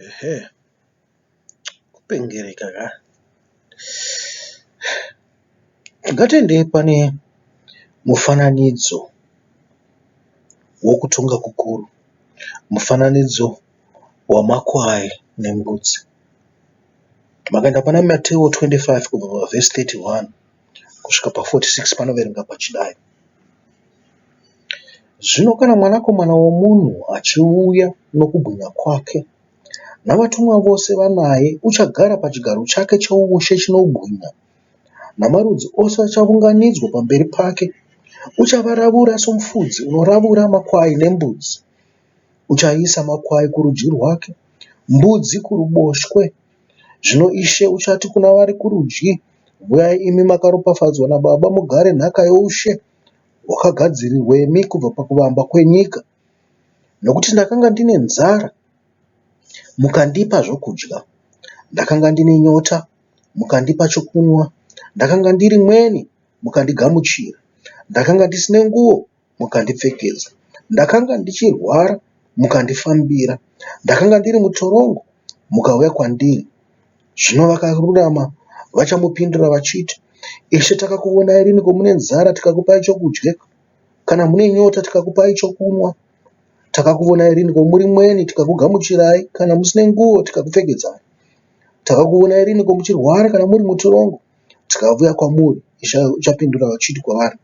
Ehe, kupengereka ka. Ngatiendei pane mufananidzo wokutonga kukuru. Mufananidzo wamakwai nembudzi. Makaenda pana Mateo 25 kubva pavhesi 31 kusvika pa 46 panoverenga pachidai. Zvino kana Mwanakomana woMunhu achiuya nokubwinya kwake, navatumwa vose vanaye, uchagara pachigaro chake choushe chinobwinya, namarudzi ose achaunganidzwa pamberi pake, uchavaravura somufudzi unoravura makwai nembudzi. Uchaisa makwai kurudyi rwake, mbudzi kuruboshwe. Zvino Ishe uchati kuna vari kurudyi, Uyai imi makaropafadzwa naBaba mugare nhaka youshe hwakagadzirirwa imi kubva pakuvamba kwenyika. Nokuti ndakanga ndine nzara, mukandipa zvokudya, ndakanga ndine nyota, mukandipa chokunwa, ndakanga ndiri mweni, mukandigamuchira, ndakanga ndisine nguo, mukandipfekedza, ndakanga ndichirwara, mukandifambira, ndakanga ndiri mutorongo, mukauya kwandiri. Zvino vakarurama vachamupindura vachiti, Ishe, takakuonai riniko mune nzara tikakupai chokudya, kana mune nyota tikakupai chokunwa? Takakuonai riniko muri mweni tikakugamuchirai, kana musine nguo tikakupfekedzai? Takakuonai riniko muchirwara kana muri mutorongo tikauya kwamuri? Ishe uchapindura vachiti kwavari,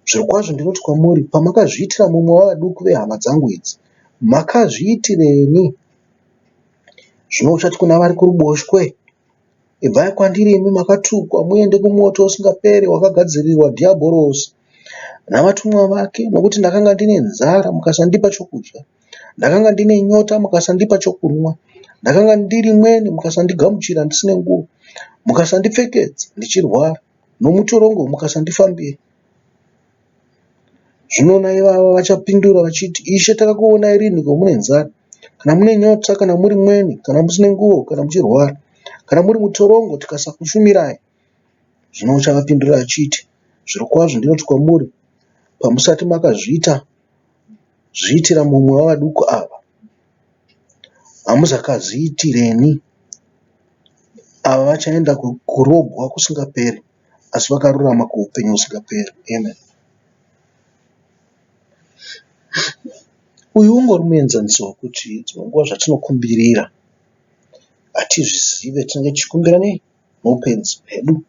Zvirokwazvo ndinoti kwamuri, pamakazviitira mumwe wavaduku vehama dzangu idzi, makazviitireni. Zvino uchati kuna vari kuruboshwe, Ibvai kwandiri imi makatukwa, muende kumoto usingaperi wakagadzirirwa Dhiabhorosi navatumwa vake, nokuti ndakanga ndine nzara, mukasandipa chokudya, ndakanga ndine nyota, mukasandipa chokunwa, ndakanga ndiri mweni, mukasandigamuchira, ndisine nguo, mukasandipfekedza, ndichirwara, nomutorongo, mukasandifambira. Zvino naivava vachapindura vachiti, Ishe, takakuonai rinhiko mune nzara, kana mune nyota, kana muri mweni, kana musine nguo, kana muchirwara, kana muri mutorongo, tikasakushumirai? Zvino uchavapindura achiti, Zvirokwazvo ndinoti kwamuri, pamusati makazviita zviitira mumwe wavaduku ava, hamuzakazviitireni. Ava vachaenda kurobwa kusingaperi, asi vakarurama kuupenyu husingaperi. Amen. Uyu ungori muenzaniso wekuti dzimwe nguva zvatinokumbirira hatizvizive tinenge tichikumbira nei noupenzi hwedu.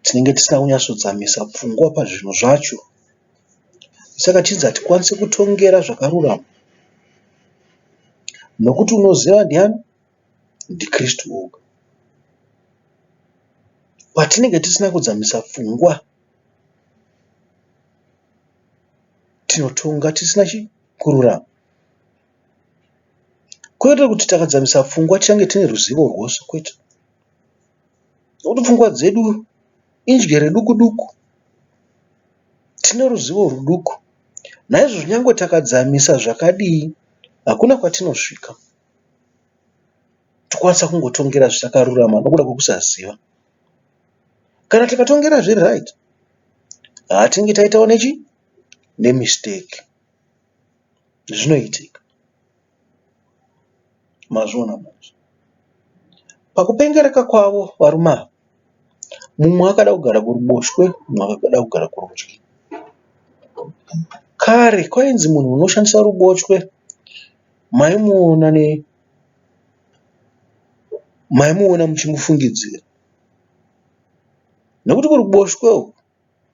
Tinenge tisina kunyatsodzamisa pfungwa pazvinhu zvacho. Saka chinzi hatikwanisi kutongera zvakarurama nokuti unoziva ndiani? NdiKristu oga. Patinenge tisina kudzamisa pfungwa tinotonga tisina chii? Kururama. Kwete kuti takadzamisa pfungwa tichange tine ruzivo rwose kwete. Nokuti pfungwa dzedu injere duku duku. Tine ruzivo ruduku. Naizvozvo nyangwe takadzamisa zvakadii hakuna kwatinosvika. Tokwanisa kungotongera zvisakarurama nokuda kwekusaziva. Kana tikatongera zviri right hatinge taitawo nechi nemistake. Zvinoitika. Mazviona manje. Pakupengereka kwavo varume ava, mumwe akada kugara kuruboshwe mumwe akada kugara kurudyi. Kare kwainzi munhu unoshandisa ruboshwe maimuona ne maimuona muchimufungidzira nekuti kuruboshwe uku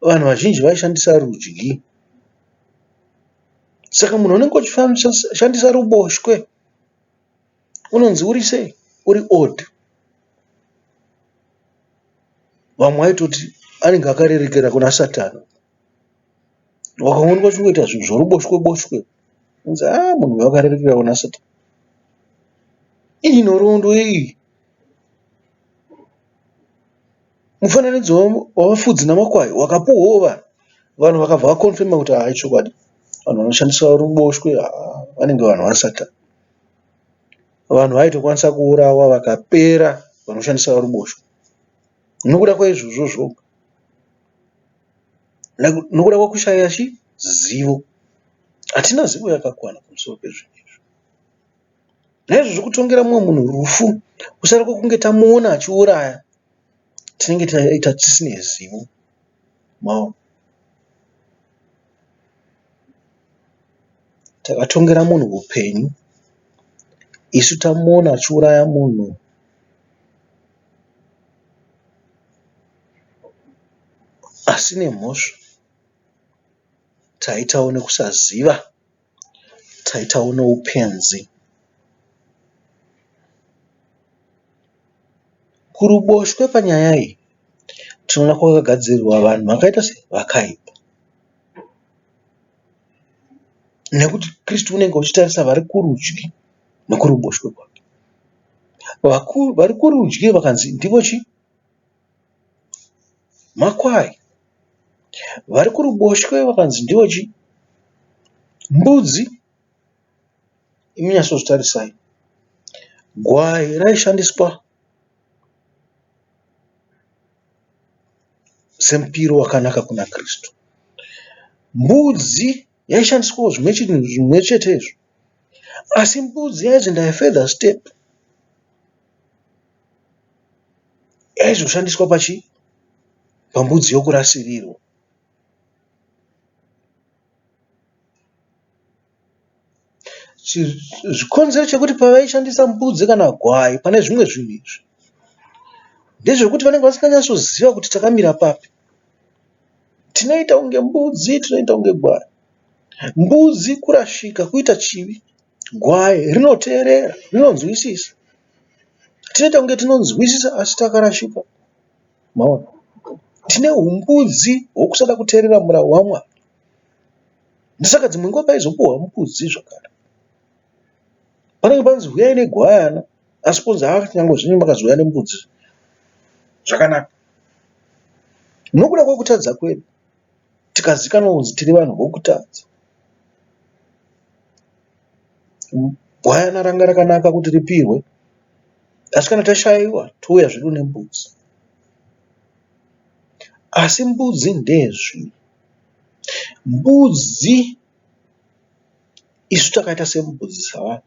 vanhu vazhinji vaishandisa rudyi. Saka munhu unenge uchishandisa ruboshwe unonzi uri sei? Uri odd. Vamwe vaitoti anenge akarerekera kuna Satani. Wakaonekwa uchingoita zvinhu zvoruboshwe boshwe unonzi haa munhu uyu akarerekera kuna Satani. Iyi nhoroondo yei? Mufananidzo wavafudzi namakwai wakapuhwawo vanhu. Vanhu vakabva vakonfema kuti haa ichokwadi vanhu vanoshandisa ruboshwe haa vanenge vanhu vaSatani. Vanhu vaitokwanisa kuurawa vakapera vanoshandisa ruboshwe nokuda kwaizvozvo zvoga. Nokuda kwekushaya chii? Zivo. Hatina zivo yakakwana pamusoro pezvinhu izvi. Naizvozvo kutongera mumwe munhu rufu kusara kwokunge tamuona achiuraya tinenge taita tisine zivo. Maona? Takatongera munhu upenyu isu tamuona achiuraya munhu asine mhosva. Taitawo nekusaziva, taitawo noupenzi. Kuruboshwe panyaya iyi tinoona kwakagadzirirwa vanhu vakaita sei? Vakaipa. Nekuti Kristu unenge uchitarisa vari kurudyi nekuruboshwe kwake. Vari kurudyi vakanzi ndivo chii? Makwai. Vari kuruboshwe vakanzi ndivo chii? Mbudzi. Imi nyatsozvitarisai. Gwai raishandiswa semupiro wakanaka kuna Kristu. Mbudzi yaishandiswawo zvimwe chetezvo asi mbudzi yaizoenda a further step yaizoshandiswa pachii? Pambudzi yokurasirirwa. Chikonzero chekuti pavaishandisa mbudzi kana gwai pane zvimwe zvinhu izvi ndezvekuti vanenge vasinganyatsoziva kuti takamira papi. Tinoita kunge mbudzi, tinoita kunge gwai. Mbudzi kurashika kuita chivi, gwai rinoteerera, rinonzwisisa. Tinoita kunge tinonzwisisa asi takarashika. Maona? Tine humbudzi hwokusada kuteerera murau waMwari. Ndosaka dzimwe nguva paizopuhwa mbudzi zvakare. Panenge panzi huyai negwayana asi ponzi haa nyangwe zvenyu makazouya nembudzi zvakanaka. Nokuda kwekutadza kwedu tikazikanwa kunzi tiri vanhu vokutadza. Gwayana ranga rakanaka kuti ripihwe asi kana tashaiwa touya zvedu nembudzi. Asi mbudzi ndeyezvivi. Mbudzi isu takaita sembudzi savanhu.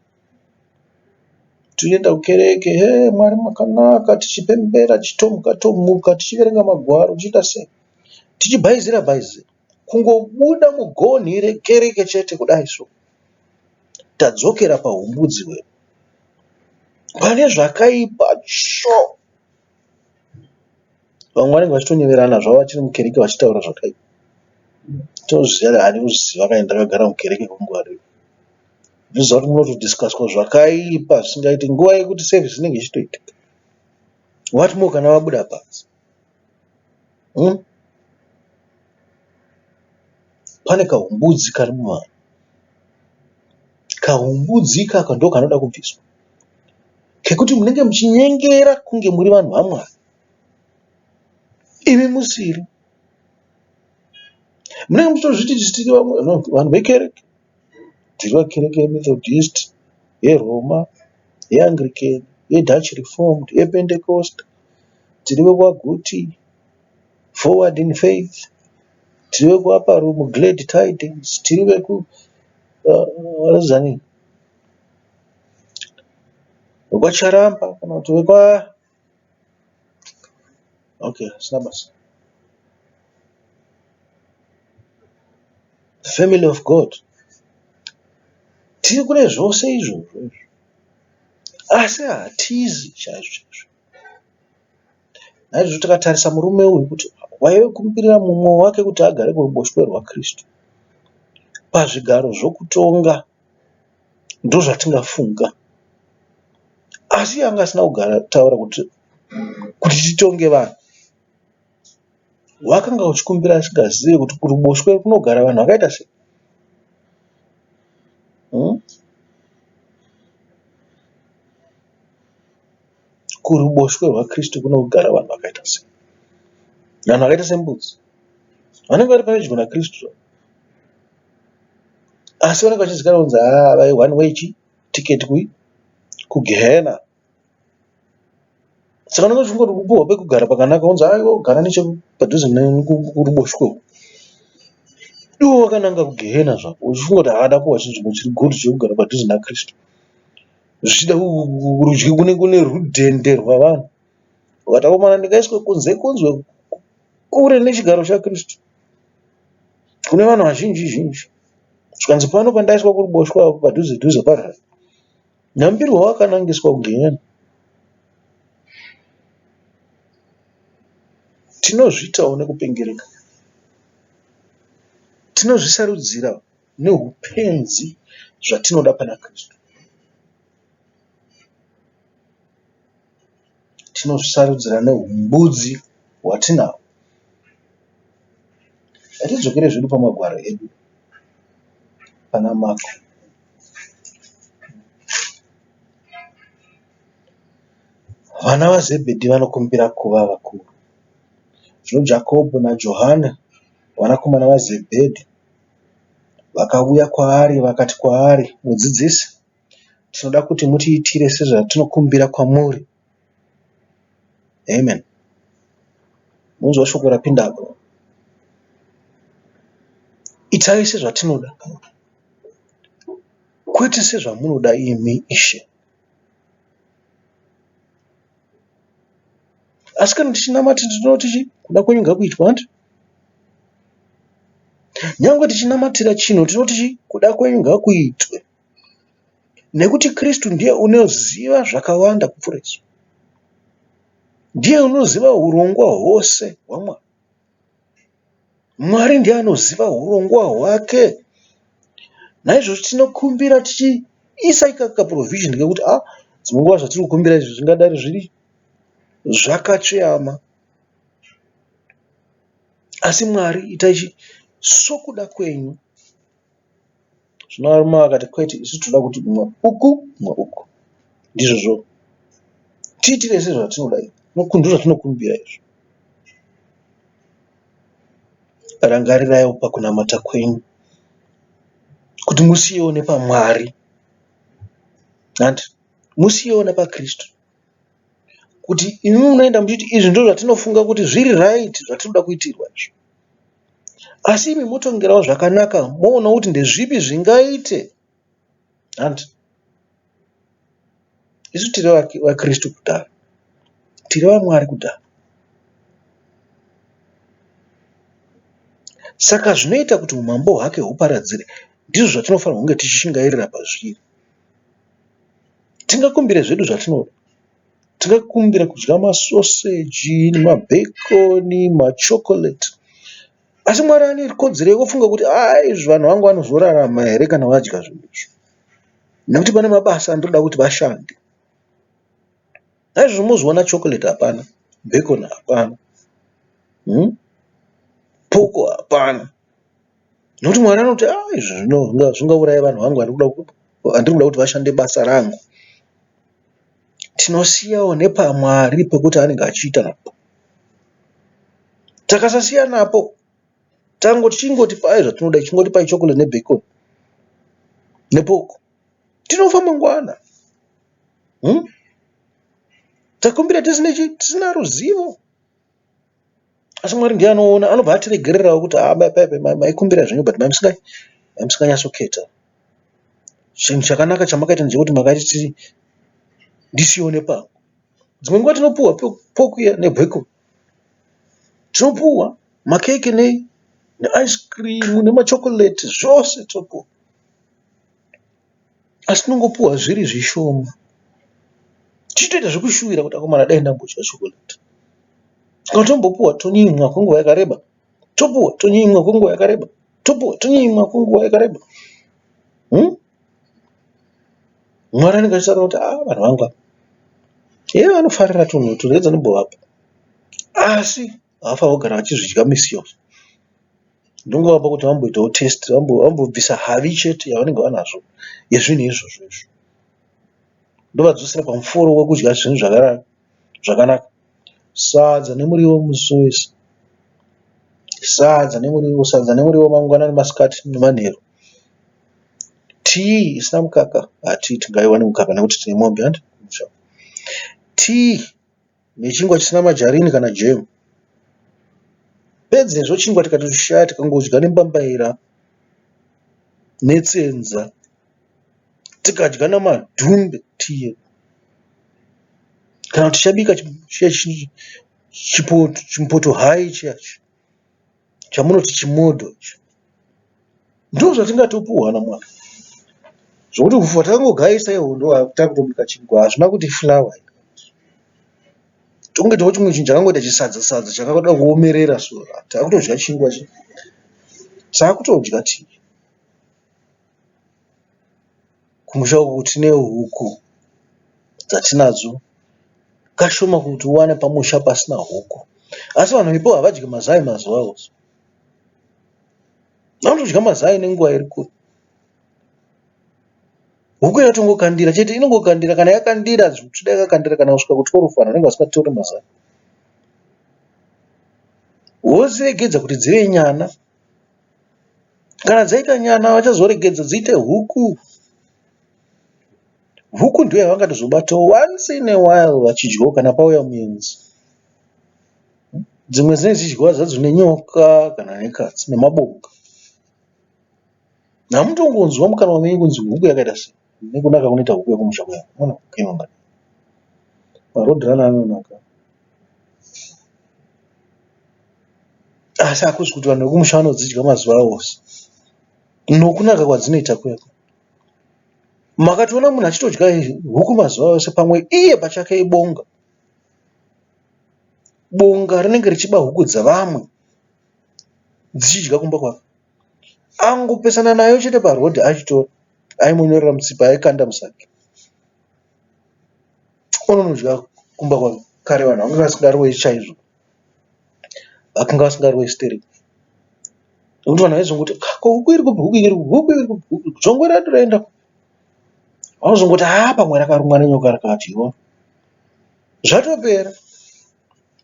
Tinoenda kukereke hee Mwari makanaka tichipembera tichitomuka tomuka tichiverenga magwaro tichiita sei tichibhaizira bhaizira. Kungobuda mugonhi rekereke chete kudai so tadzokera pahumbudzi hwedu. Pane zvakaipa sho. Vamwe vanenge vachitonyeverana zvavo vachiri mukereke vachitaura zvakaipa. Tozviziva handikuzviziva kana ndakagara mukereke kwenguva refu. Ndinoziva kuti munotodhisikaswa zvakaipa zvisingaiti nguva yekuti sevhisi inenge ichitoitika. What more kana vabuda panze. Hmm? Pane kahumbudzi kari muvanhu. Kahumbudzi ikaka ndokanoda kubviswa. Kekuti munenge muchinyengera kunge muri vanhu vaMwari imi musiri. Munenge muchitozviti isu tiri vanhu vekereke. Tiri vekereke yeMethodist, yeRoma, yeAnglican, yeDutch Reformed, yePentecost. Tiri vekwaGuti, Forward in Faith. Tiri vekuUpper Room, Glad Tidings. Tiri veku vekwaCharamba kana kuti vekwa okay hazvina basa. Family of God. Tiri kune zvose izvozvo izvo asi hatizi chaizvo chaizvo. Naizvozvo takatarisa murume uyu kuti waikumbirira mumwe wake kuti agare kuruboshwe rwaKristu pazvigaro zvokutonga ndozvatingafunga. Asi iye anga asina kugara taura kuti kuti titonge vanhu. Wakanga uchikumbira asingazive kuti kuruboshwe kunogara vanhu vakaita sei. Hmm? Kuruboshwe rwaKristu kunogara vanhu vakaita sei? Vanhu vakaita sembudzi. Vanenge vari pedyo naKristu. Asi vanenge vachizikanwa kunzi haa vai one way chi ticket kui kugehena. Saka unenge uchingoti kupiwa pekugara pakanaka wonzi haa iwe gara nechepadhuze nekuruboshwe uko. Iwe wakananga kugehena zvako uchifunga kuti haa ndapiwa chinzvimbo chiri good chekugara padhuze naKristu. Zvichida kurudyi kune kune rudhende rwavanhu. Vakati akomana ndingaiswe kunze kunzwe kure nechigaro chaKristu kune vanhu vazhinji zhinji. Zvikanzi pano pandaiswa kuruboshwe apo padhuze dhuze parara. Nyambirwa wakanangiswa kugehena. Tinozviitawo nekupengereka. Tinozvisarudzira nehupenzi zvatinoda pana Kristu. Tinozvisarudzira nehumbudzi hwatinahwo. Ngatidzokere zvedu pamagwaro edu pana Marko. Vana vaZebhedhi vanokumbira kuva vakuru. Zvino Jakobho naJohani vanakomana vaZebhedhi vakauya kwaari vakati kwaari, Mudzidzisi, tinoda kuti mutiitire sezvatinokumbira kwamuri. Amen. Munzwa shoko rapinda apo. Itai sezvatinoda, kwete sezvamunoda imi, Ishe. Asi kana tichinamata tinoti chii? Kuda kwenyu ngakuitwe hanti? Nyangwe tichinamatira chinhu tinoti chii? Kuda kwenyu ngakuitwe. Nekuti Kristu ndiye unoziva zvakawanda kupfuura isu. Ndiye unoziva hurongwa hwose hwaMwari. Mwari ndiye anoziva hurongwa hwake. Naizvozvo tinokumbira tichiisa ikaka kaprovision kekuti ah dzimwe nguva zvatiri kukumbira izvi zvingadai zviri zvakatsveyama. Asi Mwari itai chi sokuda kwenyu. Zvino varume vakati kwete isu tinoda kuti mumwe uku mumwe uku. Ndizvozvo tiitire sezvatinoda ndozvatinokumbira izvo. Rangariraiwo pakunamata kwenyu kuti musiyewo nepaMwari hanti musiyewo nepaKristu kuti imi munoenda muchiti izvi ndozvatinofunga kuti zviri right zvatinoda kuitirwa izvi. Asi imi motongerawo zvakanaka moona kuti ndezvipi zvingaite hanti isu tiri vaKristu kudhara tiri vaMwari kudhara. Saka zvinoita kuti umambo hwake huparadzire ndizvo zvatinofanirwa kunge tichishingairira pazviri. Tingakumbire zvedu zvatinoda. Tingakumbira kudya masoseji, mabhekoni, machokoreti. Asi Mwari ane kodzero yekufunga kuti aa izvi vanhu vangu vanozorarama here kana vadya zvinhu izvi. Nekuti pane mabasa andinoda kuti vashande. Naizvozvo mozoona chokoreti hapana, bhekoni hapana, poko hapana. Nekuti Mwari anoti aa izvi zvingauraya vanhu vangu vandiri kuda kuti vashande basa rangu. Tinosiyawo nepaMwari pekuti anenge achiita napo. Takasasiya napo tangoti chingotipai zvatinoda chingotipai chocolate nebacon nepoko tinofa mangwana. Takumbira tisina ruzivo. Asi Mwari ndiye anoona anobva atiregererawo kuti haa maikumbira zvenyu but maimusinganyatsoketa. Chinhu chakanaka chamakaita ndechekuti makati ndisione pangu. Dzimwe nguva tinopuwa pork iya nebacon. Tinopuwa makeke nei neice cream nemachokoreti zvose tinopuwa. Asi tinongopuwa zviri zvishoma. Tichitoita zvekushuwira kuti akomana dai ndambodya chokoreti. Kana tombopuwa tonyimwa kwenguva yakareba, topuwa tonyimwa kwenguva yakareba, topuwa tonyimwa kwenguva yakareba. Mwari anenge achitaura kuti ah vanhu vangu ava hee vanofarira tunhu utu regedza ndimbovapa. Asi havafaniri kugara vachizvidya misi yose. Ndingovapa kuti vamboitawo test vambobvisa havi chete yavanenge vanazvo yezvinhu izvozvo izvo. Ndovadzosera pamuforo wekudya zvinhu zvakanaka. Sadza nemuriwo musi wese. Sadza nemuriwo, sadza nemuriwo mangwanani, masikati nemanheru. Tii isina mukaka, haa tii tingaiwane mukaka nekuti tine mombe hanti. Tii nechingwa chisina majarini kana jemu. Pedzezvo chingwa tikatochishaya tikangodya nembambaira netsenza. Tikadya namadhumbe tii yedu. Kana kuti tichabika chimupoto hai chiya chamunoti chimodho icho. Ndozvatingatopuhwa naMwari. Zvokuti upfu hwatakangogayisa ihwohwo ndohwatakutobika chingwa hazvina kuti flour. Tongoitawo chimwe chinhu chakangoita chisadza sadza chakada kuomerera so takutodya chingwa chi takutodya tii. Kumusha uku tine huku dzatinadzo. Kashoma kuti uwane pamusha pasina huku. Asi vanhu vepo havadyi mazai mazuva ose. Vanotodya mazai nenguva iri kure. Huku inotongokandira chete inongokandira kana yakandira zvekuti dai yakakandira kana kusvika ku12 vanhu vanenge vasingatori mazai. Wodziregedza kuti dzive nyana. Kana dzaita nyana vachazoregedza dziite huku. Huku ndiyo yavangatozobatawo once in a while vachidyawo kana pauya muenzi. Dzimwe dzinenge dzichidyiwa zvadzo nenyoka kana nekatsi nemabonga. Hamutongonzwa mukanwa menyu kunzi huku yakaita sei nekunaka kunoita huku yekumusha kuya. Unoona huku inonaka. Maroad runner anonaka. Asi hakusi kuti vanhu vekumusha vanodzidya mazuva ose nokunaka kwadzinoita kuya. Makatoona munhu achitodya huku mazuva ose pamwe iye pachake ibonga. Bonga rinenge richiba huku dzevamwe dzichidya kumba kwake. Angopesana nayo chete paroad achitora aimonyorera mutsipa aikanda musaki ononodya kumba kwake. Kare vanhu vanga vasingarovi chaizvo vakanga vasingarovi stereki nekuti vanhu vaizongoti ko huku iri kupi huku iri kupi huku iri kupi jongwe redu raenda kupi vanozongoti haa pamwe rakarumwa nenyoka rikadyiwa zvatopera.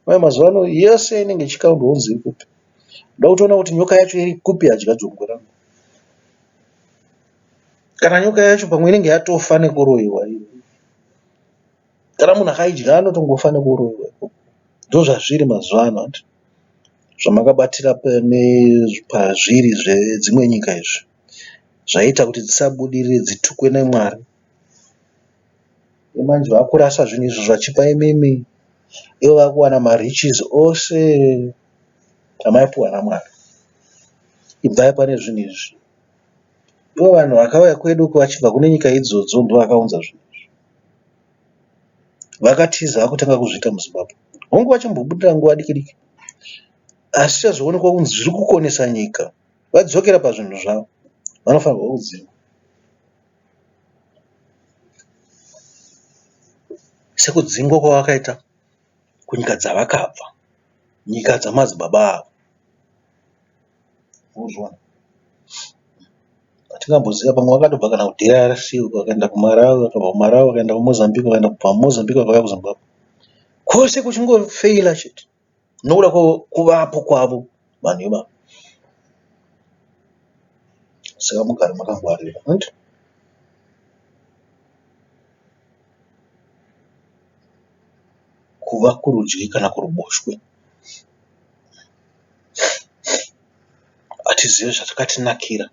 Kwai mazuva ano yese inenge ichikaundwa kunzi iri kupi. Ndoda kutoona kuti nyoka yacho iri kupi yadya jongwe rangu. Kana nyoka yacho pamwe inenge yatofa nekuroiwa. Kana munhu akaidya anotongofa nekuroiwa ikoko. Ndozvazviri mazuva ano hanti zvamakabatira pazviri zvedzimwe nyika izvi zvaita kuti dzisabudirire dzitukwe naMwari. Manje vakurasa zvinhu izvo zvachipa imimi ivo vakuwana mariches ose amaipuwa naMwari. Ibvai pane zvinhu izvi. Ivo vanhu vakauya kwedu uko vachibva kune nyika idzodzo ndovakaunza zvinhu izvi. Vakatiza vakutanga kuzviita muZimbabwe. Hongu vachimbobudira nguva diki diki asi chazoonekwa kunzi zviri kukonesa nyika vadzokera pazvinhu zvavo vanofanirwa kudzingwa. Sekudzingwa kwavakaita kunyika dzavakabva, nyika dzamadzibaba avo. Unozviona? Hatingamboziva pamwe vakatobva kana kuDRC vakaenda kuMalawi, vakabva kuMalawi vakaenda kuMozambique, vakaenda kubva kuMozambique vakauya kuZimbabwe. Kwose kuchingofeila chete nokuda kwekuvapo kwavo vanhu ivavo. Saka mugare makangwarira hanti? Kuva kurudyi kana kuruboshwe. Hatizive zvakatinakira.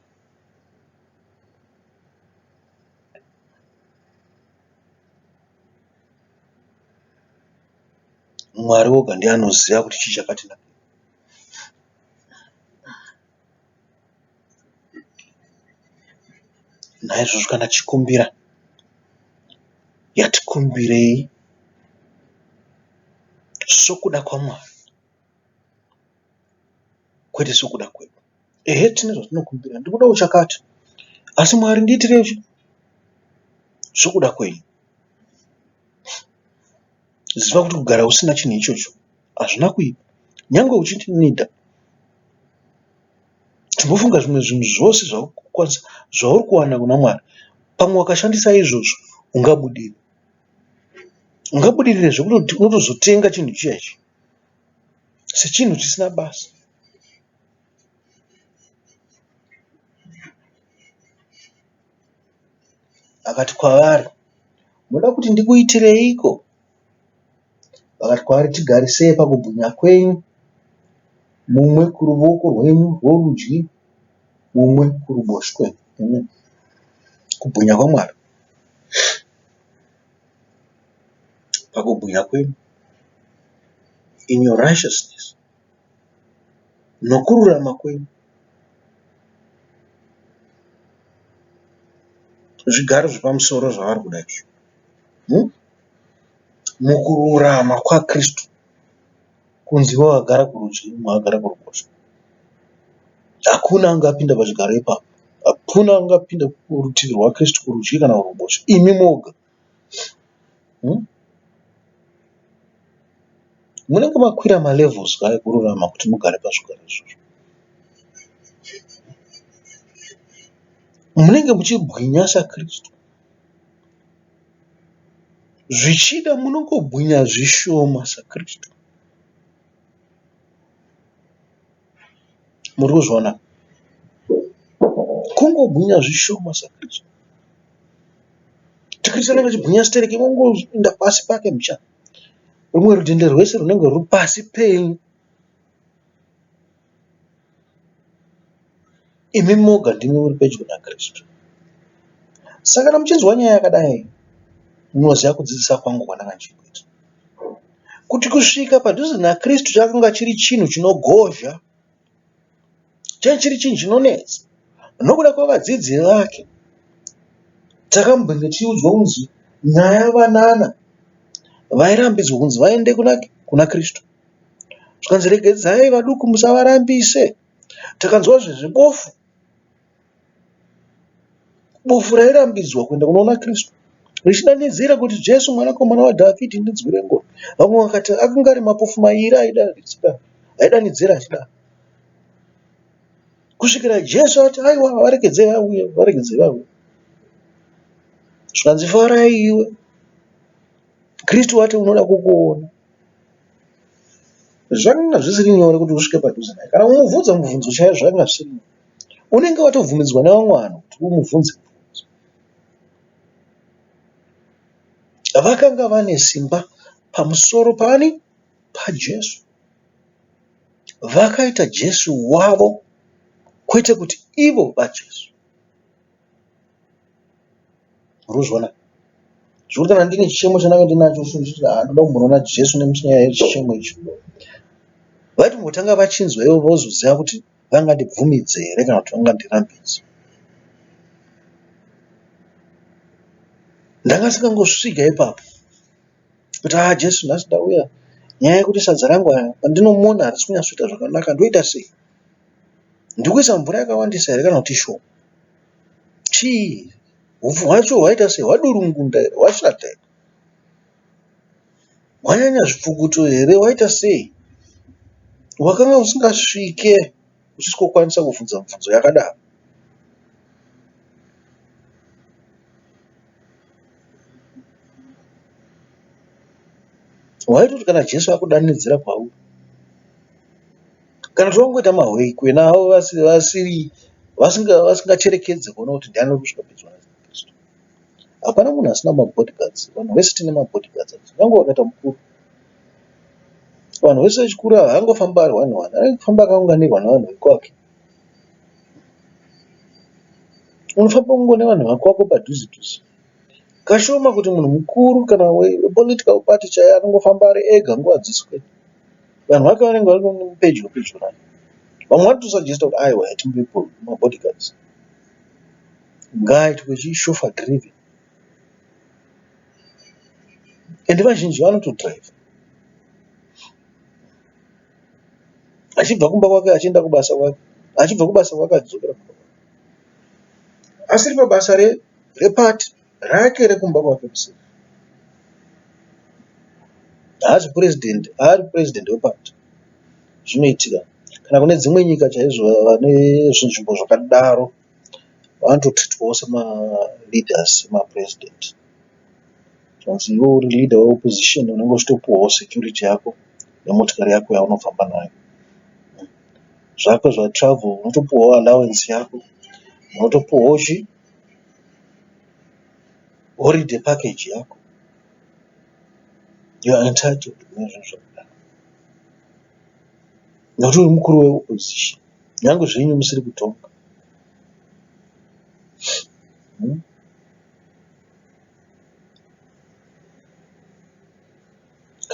Mwari woga ndiye anoziva kuti chii chakatinakira. Naizvozvo kana tichikumbira ngatikumbirei sokuda kwaMwari kwete sokuda kwedu. Ehe tine zvatinokumbira ndikudawo chakati asi Mwari ndiitirei sokuda kwenyu. Ziva kuti kugara usina chinhu ichocho hazvina kuipa nyangwe uchinida. Chimbofunga zvimwe zvinhu zvose zvaukukwanisa zvauri kuwana kuna Mwari. Pamwe wakashandisa izvozvo ungabudirira. Ungabudirire zvekutoti unotozotenga chinhu chiya ichi sechinhu chisina basa. Akati kwavari, Munoda kuti ndikuitireiko? Vakati kwaari, Tigarisei pakubwinya kwenyu, mumwe kuruoko rwenyu rworudyi, mumwe kuruboshwe. Amen. Kubwinya kwaMwari. Mukubwinya kwenyu, in your righteousness, nokururama kwenyu. Zvigaro zvepamusoro zvavari kuda izvo. Hmm? Mukururama kwaKristu. Kunzi iwe wakagara kurudyi umwe akagara kuruboshwe. Hakuna angapinda pachigaro ipapo. Hakuna angapinda kurutivi rwaKristu kurudyi kana kuruboshwe. Imi moga. Hmm? Munenge makwira malevels ka ekururama kuti mugare pazvigaro izvozvo. Munenge muchibwinya saKristu. Zvichida munongobwinya zvishoma saKristu. Muri kuzviona? Kungobwinya zvishoma saKristu. Kristu anenge achibwinya stereki mongoenda pasi pake mbichana. Rumwe rudhende rwese runenge ruri pasi penyu. Imi moga ndimi muri pedyo naKristu. Saka kana muchinzwa nyaya yakadai, munoziva kudzidzisa kwangu kwandanga ndichikuita. Kuti kusvika padhuze naKristu chakanga chiri chinhu chinogozha, changa chiri chinhu chinonetsa. Nokuda kwevadzidzi vake, takambenge tichiudzwa kunzi nyaya yavanana vairambidzwa kunzi vaende kuna Kristu. Zvikanzi regedzai vaduku musavarambise. Takanzwa zvezvebofu. Bofu rairambidzwa kuenda kunoona Kristu richidanidzira kuti Jesu mwanakomana waDhavhidhi ndinzwire ngoni. Vamwe vakati akanga ari mapofu mairi aidanidzira achidaro. Kusvikira Jesu ati aiwa varegedzei vauye, varegedzei vauye. Zvikanzi farai iwe. Kristu wati unoda kukuona. Zvakanga zvisiri nyore kuti usvike padhuze naye. Kana kumubvunza mubvunzo chaiwo zvakanga zvisiri nyore. Unenge watobvumidzwa nevamwe vanhu kuti umubvunze mubvunzo. Vakanga vane simba pamusoro paani? PaJesu. Vakaita Jesu wavo kwete kuti ivo vaJesu. Urikuzviona? Zvekuti kana ndine chichemo chandanga ndinacho ndichiti haa ndoda kumbonoona Jesu nenyaya yechichemo ichi. Vaitombotanga vachinzwa ivo vozoziva kuti vangandibvumidze here kana kuti vangandirambidze. Ndanga ndisingangosvika ipapo kuti haa Jesu nhasi ndauya nyaya yekuti sadza rangu pandinomona harisi kunyatsoita zvakanaka ndoita sei? Ndikuisa mvura yakawandisa here kana kuti ishoma? Chii? Hupfu hwacho hwaita sei? Hwadurungunda here? Hwashata here? Hwanyanya zvipfukuto here? Waita sei? Wakanga usingasvike uchisvikokwanisa kubvunza mibvunzo yakadaro. Waitoti kana Jesu akudanidzira kwauri, kana kuti vangoita mahwekwe navo vasiri vasingacherekedze kuona kuti ndiani uri kusvika pedyo naKristu. Hapana munhu asina mabodyguards. Vanhu vese tine mabodyguards nyangwe vakaita mukuru. Vanhu vese vechikuru ava haangofambi ari one one, anofamba akaunganirwa nevanhu vekwake. Unofamba kungo nevanhu vekwako padhuze dhuze. Kashoma kuti munhu mukuru kana wepolitical party chaiye anongofamba ari ega nguva dzese kwete. Vanhu vake vanenge vari pedyo pedyo naye. Vamwe vanotosugesta kuti aiwa timupe mabodyguards. Ngaaitwe chauffeur driven. Ende vazhinji vanotodhiraivha. Achibva kumba kwake achienda kubasa kwake, achibva kubasa kwake achidzokera kumba kwake. Asiri pabasa repati rake rekumba kwake kuseri. Haasi president, haari president wepati. Zvinoitika. Kana kune dzimwe nyika chaizvo vane zvinzvimbo zvakadaro vanototreatwawo semaleaders semapresident. Zvanzi iwe uri leader weopposition unenge uchitopuwawo security yako nemotokari yako yaunofamba nayo. Zvako zvatravel unotopuwawo allowance yako, unotopuwawo chii holiday package yako. You are entitled kune zvinhu zvakadaro nekuti uri mukuru weopposition nyangwe zvenyu musiri kutonga.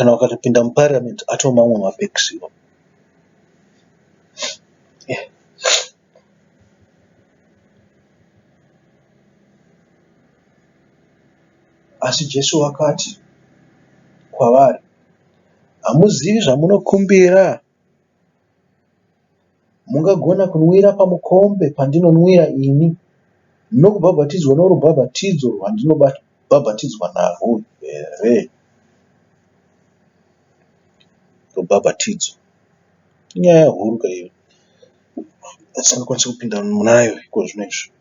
Kana vakatopinda muparliament atoo mamwe mapex iwawo. Yeah. Asi Jesu wakati kwavari, Hamuzivi zvamunokumbira. Mungagona kunwira pamukombe pandinonwira ini nokubhabhatidzwa norubhabhatidzo rwandinobhabhatidzwa narwo here? Rubhabhatidzo inyaya huru ka iyo yatisingakwanisi kupinda munayo ikozvino izvi.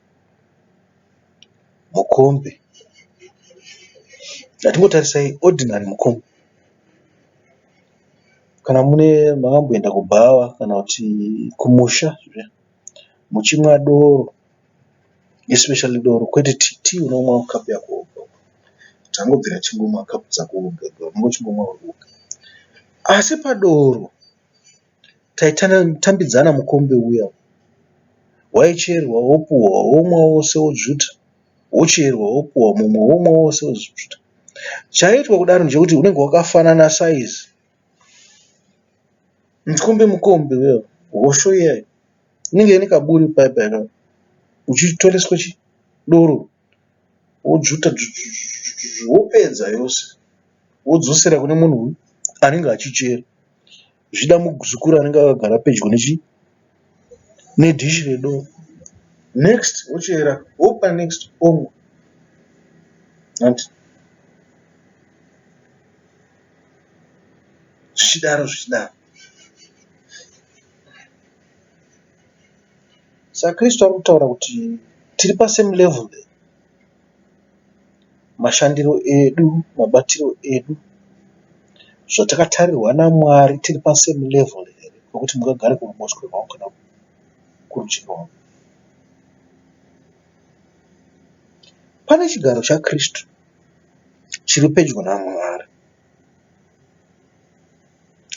Mukombe, ngatingotarisai ordinary mukombe. Kana mune makamboenda kubhawa kana kuti kumusha zviya muchimwa doro especially doro kwete tii, tii unomwa mukapu yako woga tangobvira tichingomwa kapu dzako woga unenge uchingomwa uri woga. Asi padoro taitambidzana mukombe uya waicherwa wopuhwa womwa wose wodzvuta wocherwa wopuhwa mumwe womwa wose wodzvuta. Chaiitwa kudaro ndechekuti unenge wakafanana saizi. Mukombe mukombe uya hosho iya inenge ine kaburi paya paya uchitoreswa chi doro wodzvuta dzvutu wopedza yose wodzosera kune munhu anenge achichera. Zvichida muzukuru anenge akagara pedyo nechi nedhishi redoro. Next wochera wopa next omwa. Hanti zvichidaro zvichidaro. Saka Kristu ari kutaura kuti tiri pasame level mashandiro edu, mabatiro edu, zvatakatarirwa naMwari tiri pasame level here pekuti mungagare kuruboshwe rwangu kana kurudyi rwangu. Pane chigaro chaKristu chiri pedyo naMwari.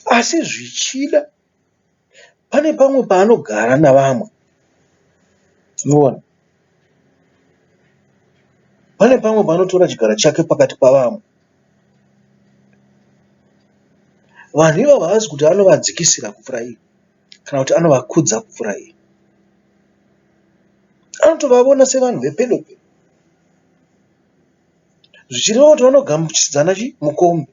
Asi zvichida pane pamwe paanogara navamwe. Unoona? Pane pamwe paanotora chigaro chake pakati pavamwe. Vanhu ivavo havazi kuti anovadzikisira kupfuura iye kana kuti anovakudza kupfuura iye. Anotovavona sevanhu vepedo pedo. Zvichireva kuti vanogamuchidzana chi mukombe.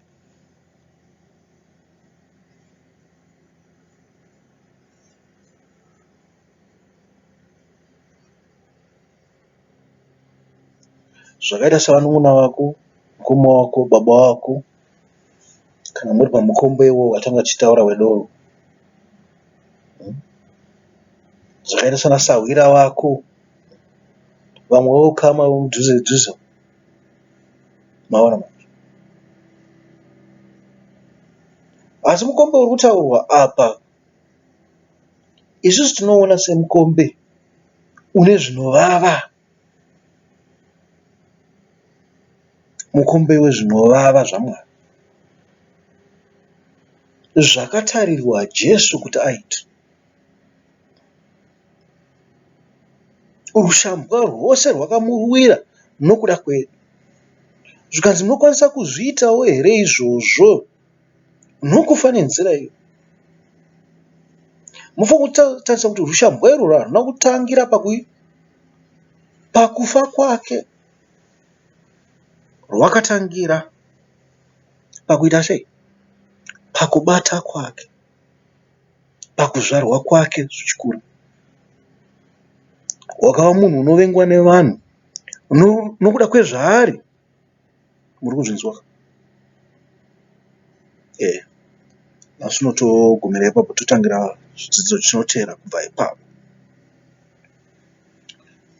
Zvakaita sevanun'una vako, mukoma wako, baba vako kana muri pamukombe iwowo watanga tichitaura wedoro. Zvakaita sana sahwira wako vamwe veukama vemudhuze dhuze. Maona manje. Asi mukombe uri kutaurwa apa isusu tinoona semukombe une zvinovava. Mukombe wezvinovava zvaMwari. Zvakatarirwa Jesu kuti aite. Rushambwa rwose rwakamuwira nokuda kwedu. Zvikanzi munokwanisa kuzviitawo here izvozvo nokufa nenzira iyo? Munofanira kutarisa kuti rushambwa irworwo haruna kutangira pakufa kwake. Rwakatangira pakuita sei? Pakubata kwake. Pakuzvarwa kwake zvichikura. Wakava munhu unovengwa nevanhu nokuda kwezvaari. Muri kuzvinzwa ka? Eya. Nhasi tinotogumira ipapo totangira chidzidzo chinoteera kubva ipapo.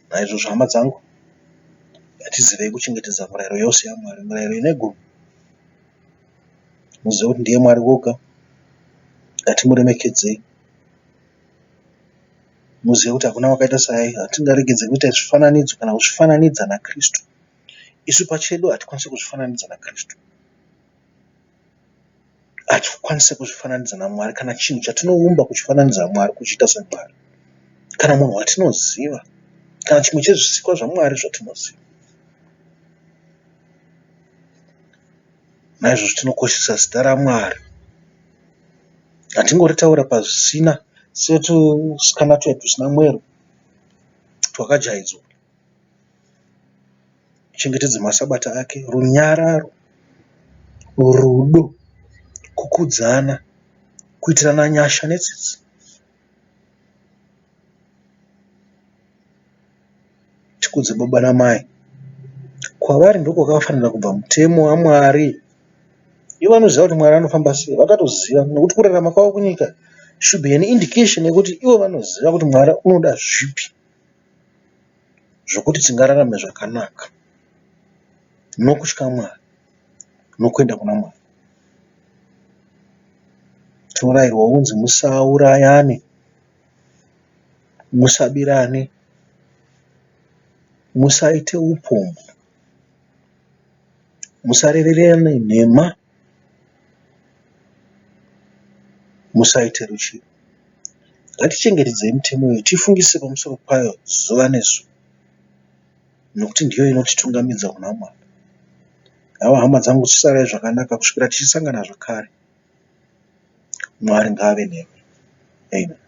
Naizvozvo hama dzangu, ngatizivei kuchengetedza mirayiro yose yaMwari, mirayiro ine gumi. Muzive kuti ndiye Mwari woga, ngatimuremekedzei. Muzive kuti hakuna wakaita saye, hatingaregedze kuita zvifananidzo kana kuzvifananidza naKristu. Isu pachedu hatikwanisi kuzvifananidza naKristu. Hatikwanisi kuzvifananidza naMwari kana chinhu chatinoumba kuchifananidza Mwari kuchiita saMwari. Kana munhu watinoziva, kana chimwe chezvisikwa zvaMwari zvatinoziva. Naizvozvo tinokoshesa zita raMwari. Hatingoritaura pazvisina setusikana tuya tusina mwero twakajaidzwa. Chengetedze masabata ake, runyararo, rudo, kukudzana, kuitirana nyasha netsitsi. Tikudze baba namai. Kwavari ndokwakafanira kubva mutemo waMwari. Ivo vanoziva kuti Mwari anofamba sei, vakatoziva nekuti kurarama kwavo kunyika should be an indication yekuti ivo vanoziva kuti Mwari unoda zvipi zvokuti tingararame zvakanaka nokutya Mwari nokuenda kuna Mwari. Tinorayirwa kunzi musaurayane, musabirane, musaite upombwe, musarererane nhema, musaite ruchiva. Ngatichengetedzei mitemo iyi tifungise pamusoro payo zuva nezuva nokuti ndiyo inotitungamidza kuna Mwari. Haiwa hama dzangu chisarai zvakanaka kusvikira tichisangana zvakare. Mwari ngaave nemi. Amen.